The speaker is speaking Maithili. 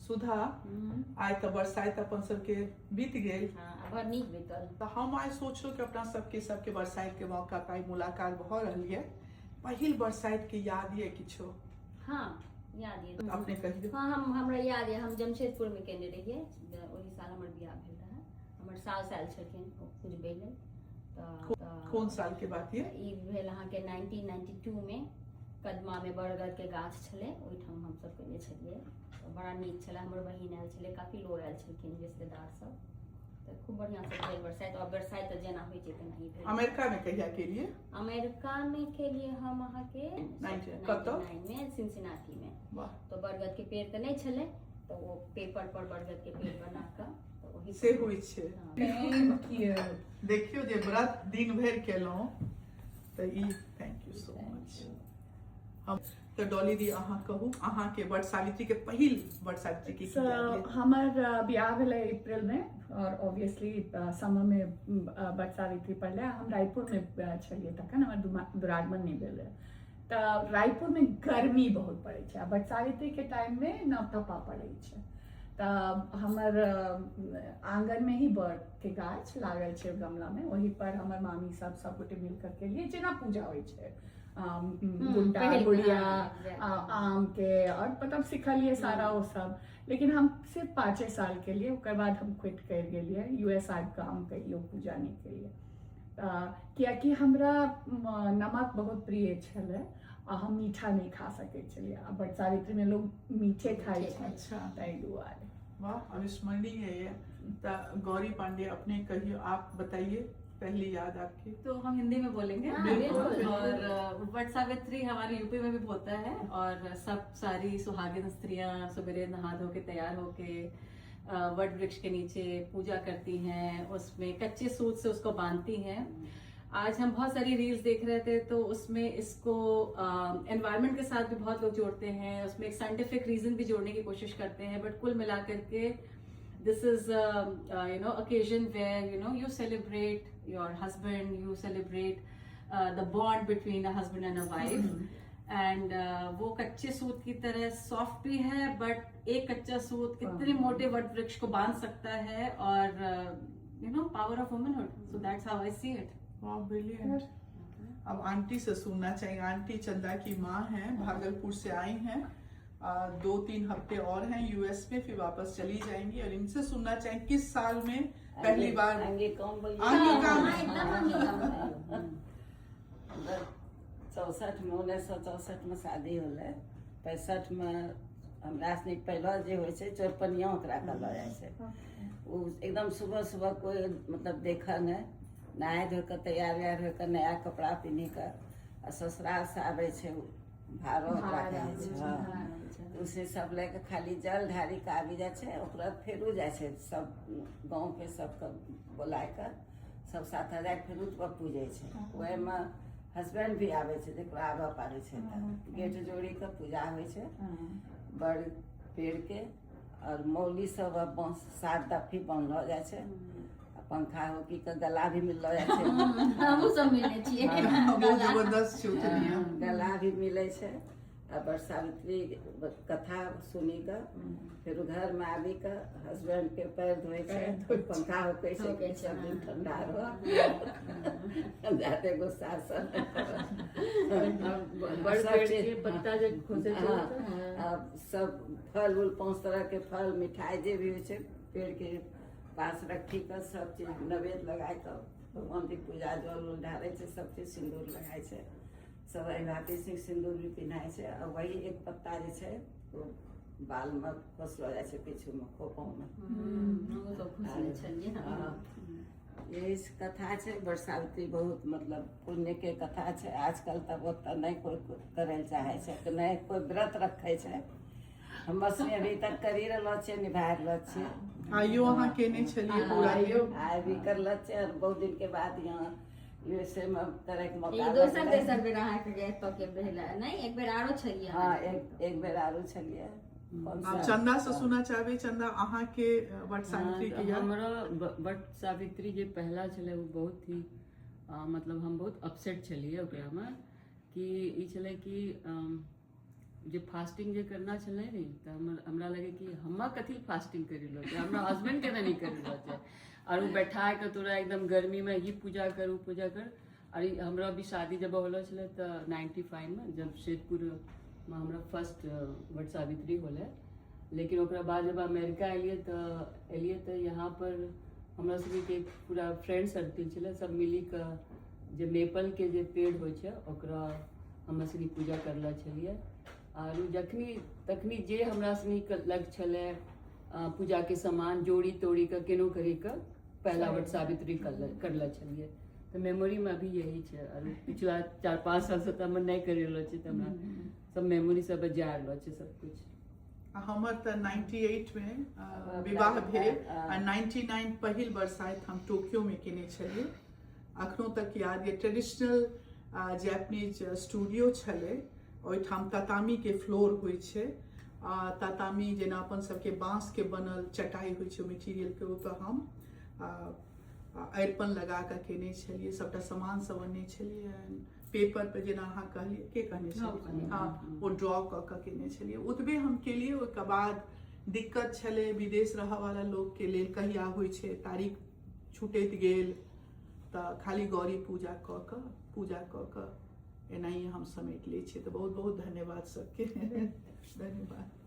सुधा, आइ तऽ बरसाइत अपन सबके बीत गेल। हाँ, बड़ नीक बीतल। तऽ हम आइ सोचलहुँ कि अपना सबके सबके बरसाइत के मौका पर आइ मुलाकात भऽ रहल यऽ। पहिल बरसाइत के याद यऽ किछो? हाँ, याद यऽ। अपने कहियौ। हाँ, हमरा याद यऽ, हम जमशेदपुर में केने रहियै, ओहि साल हमर बियाह भेल रहै। हमर सास आयल छलखिन पुजबै लेल। तऽ कोन साल के बात यऽ? ई भेल अहाँके 1992 में, कदमा में बरगद के गाछ छलै, ओहिठाम हमसब केने छलियै। तऽ बड़ा नीक छलै, हमर बहिन आयल छलै, काफी लोग आयल छलखिन, रिश्तेदार सब। तऽ खूब बढ़िआँ से भेल बरसाइत। और बरसाइत तऽ जेना होइ छै तेनाही भेल। अमेरिका में कहिया केलियै? अमेरिका में केलियै हम अहाँके कतऽ? 99 में, सिनसिनाटी में। वाह। तऽ बरगद के पेड़ तऽ नहि छलै, तऽ ओ पेपर पर बरगद के पेड़ बना कऽ तऽ ओही से होइ छै। Thank you. देखियौ जे व्रत दिन भरि केलहुँ तऽ ई thank you so much. हम तऽ डॉली दी, अहाँ कहू, अहाँके वट सावित्री के पहिल वट सावित्री के की So, याद यऽ? हमर बियाह भेलै अप्रैल में और ऑब्वियसली समर में वट सावित्री पड़लै। हम रायपुर में छलियै तखन, हमर दुरागमन नहि भेल रहै। तऽ रायपुर में गर्मी बहुत पड़ै छै आ वट सावित्री के टाइम में नवतपा पड़ै छै। तऽ हमर आंगन में ही बड़ के गाछ लागल छै गमला में, ओही पर हमर मामी सब सब गोटे मिल कर के लिए जेना पूजा होइ छै, गुड्डा पहिल, गुड़िया, हाँ, आम के और मतलब सिखलिए सारा वो सब। लेकिन हम सिर्फ 5 साल के लिए, ओकर बाद हम क्विट कर गेलिए। यूएस आबि कऽ हम कहियो पूजा नहि केलिए, कियाकि हमरा नमक बहुत प्रिय छलै आ हम मीठा नहि खा सकै छलियै आ वट सावित्री में लोग मीठे खाइ छै। ताहि दुआरे। वाह, अविस्मरणीय है ये। तो गौरी पांडे, अपने कहियो, आप बताइए पहली याद आपकी। तो हम हिंदी में बोलेंगे। हाँ, बिल्कुल, बिल्कुल। बिल्कुल। और वट सावित्री हमारे यूपी में भी होता है और सब सारी सुहागिन स्त्रियां सवेरे नहा धो के तैयार होके what वृक्ष के नीचे पूजा करती हैं, उसमें कच्चे सूत से उसको बांधती हैं। आज हम बहुत सारी रील्स देख रहे थे तो उसमें इसको एनवायरनमेंट के साथ भी बहुत लोग जोड़ते हैं, उसमें एक साइंटिफिक रीजन भी जोड़ने की कोशिश करते हैं, बट कुल मिलाकर के this is occasion where you celebrate your husband, you celebrate the bond between a husband and a wife and वो कच्चे सूत की तरह सॉफ्ट भी है, बट एक कच्चा सूत कितने मोटे what वृक्ष को बांध सकता है और power of womanhood, so that's how I see it. वाह, ब्रिलियंट। अब आंटी से सुनना चाहिए। आंटी चंदा की माँ हैं, भागलपुर से आई हैं, 2-3 हफ्ते और हैं यूएस में, फिर वापस चली जाएंगी और इनसे सुनना चाहिए किस साल में पहली बार आगे कौन बोलिए? अंगिका। हाँ, एकदम अंगिका। 64 में, 1964 में शादी होलै। 65 में हमरा सनिक पहला जे होइ छै, चौरपनिया ओकरा कहलो जाइ छै। ओ एकदम सुबह सुबह कोई मतलब देखऽ नहि, नहाय धो कऽ तैयार व्यार होइ कऽ नया कपड़ा पिन्ही कऽ आ ससुराल से आबै छै ओ, भारो ओकरा कहै छै। हँ, उसे सब लए कऽ खाली जल ढारी कऽ आबि जाइ छै। ओकरा फेरो जाइ छै सब गाँवके सबके बोलाय कऽ, सब साथ जाय कऽ फेरो तब पूजै छै। ओहिमे हस्बैंड भी आबै छै, जकरा आबऽ पारै छै। तऽ गेट जोड़ी कऽ पूजा होइ छै बड़ पेड़ के और मौली सब अब बांस सात दफी बान्हलो जाइ छै आ पंखा होकी के गला भी मिललो जाइ छै। हमहूँ सब मिलने छियै। बहुत जबरदस्त छै उतनिया। गला भी मिलै छै आ बड़ सावित्री कथा सुनी कऽ फेर घर में आबि कऽ हस्बैंड के पैर धोइ छै, पंखा होकै छै होकै कि छै, सब दिन हाँ। ठंडा रह, जादे गुस्सा सब नहि करऽ। बड़ सब पेड़ चीज के पत्ता जे खोसे छै। हाँ, आ सब फल उल, पांच तरह के फल, मिठाई जे भी होइ छै, पेड़ के पास रखी कऽ सब चीज नैवेद्य लगाय कऽ भगवान के पूजा, जल उल ढारै छै, सब चीज सिन्दूर लगाय छै, सब अहिबाती सिंह सिन्दूर भी पिन्हाइ छै आ वही एक पत्ता जे छै ओ बाल मे खोसलो जाइ छै पीछू मे खोपा मे। हमहूँ सब खोसने छलियै। हाँ। यही कथा छै। बड़ सावित्री बहुत मतलब पुण्य के कथा छै। आजकल तऽ ओतऽ नहि कोइ करै लए चाहै छै, नहि कोइ व्रत रखै छै। हमर से अभी तक करी रहलो छियै, निभा रहलो छियै। आइयो अहाँ केने छलियै पूरा? आइयो आइ भी करलो छियै और बहुत दिन के बाद यहाँ यूएसए में करे के मौका ई दोसर लगलै। तेसर बेर अहाँके एतऽ के भेल नहि, एक बेर आरो छलियै? हाँ, एक एक बेर आरो छलियै। कौन आब सा? चंदा से सुनना चाहबै। चंदा, अहाँके वट सावित्री के याद? हमरा वट सावित्री जे पहला छलै ओ बहुत ही मतलब हम बहुत अपसेट छलियै ओकरामे कि ई छलै कि जे फास्टिंग जे करना छलै ने, तऽ हमर हमरा लगे कि हम्मा कथी फास्टिंग करि रहल छै, हमरा हस्बैंड केना नहि करि रहल छै। आर ओ बैठा कऽ तोरा एकदम गर्मीमे ही पूजा कर, ओ पूजा कर। आर ई हमरा भी शादी जब होलो छलै तऽ 95मे जब शेखपुरमे हमरा फर्स्ट वट सावित्री होलै। लेकिन ओकरा बाद जब अमेरिका एलियै तऽ यहाँ पर हमरा सबके पूरा फ्रेंड सर्किल छलै, सब मिली कऽ जे मेपलके जे पेड़ होइ छै, ओकरा हमरा सनी पूजा करले छलियै। आर जखनी तखनी जे हमरा सनी लग छलै पूजाके सामान, जोड़ी तोड़ी कऽ केनो करि कऽ पहला वट सावित्री करले छलियै। तऽ मेमोरीमे अभी यही छै। आर पिछला 4-5 साल से तऽ हम नहि करि रहलो छी, तऽ हमरा सब मेमोरी सब जा रहलो छै सब कुछ। आ हमर तऽ 98 मे विवाह भेल आ 99 पहिल बरसाइत हम टोक्योमे केने छलियै। अखनो तक याद ये, ट्रेडिशनल जापानीज स्टूडियो छलै, ओहिठाम तातामीके फ्लोर होइ छै। आ तातामी जेना अपन सबके बाँसके बनल चटाइ होइ छै, मटेरियलके, ओहिपर हम अरिपन लगा कऽ केने छलियै। सबटा सामान सब अनने छलियै। पेपर पर जेना अहाँ कहलियै, के कहने छलियै, हँ, ओ ड्रॉ कऽ कऽ केने छलियै। ओतबे हम केलियै। ओहिके बाद दिक्कत छलै विदेश रहऽवाला लोकके लेल, कहिया होइ छै तारीख छुटैत गेल, तऽ खाली गौरी पूजा कऽ कऽ एनाहिए हम समेट लै छियै। तऽ बहुत बहुत धन्यवाद सबके, धन्यवाद।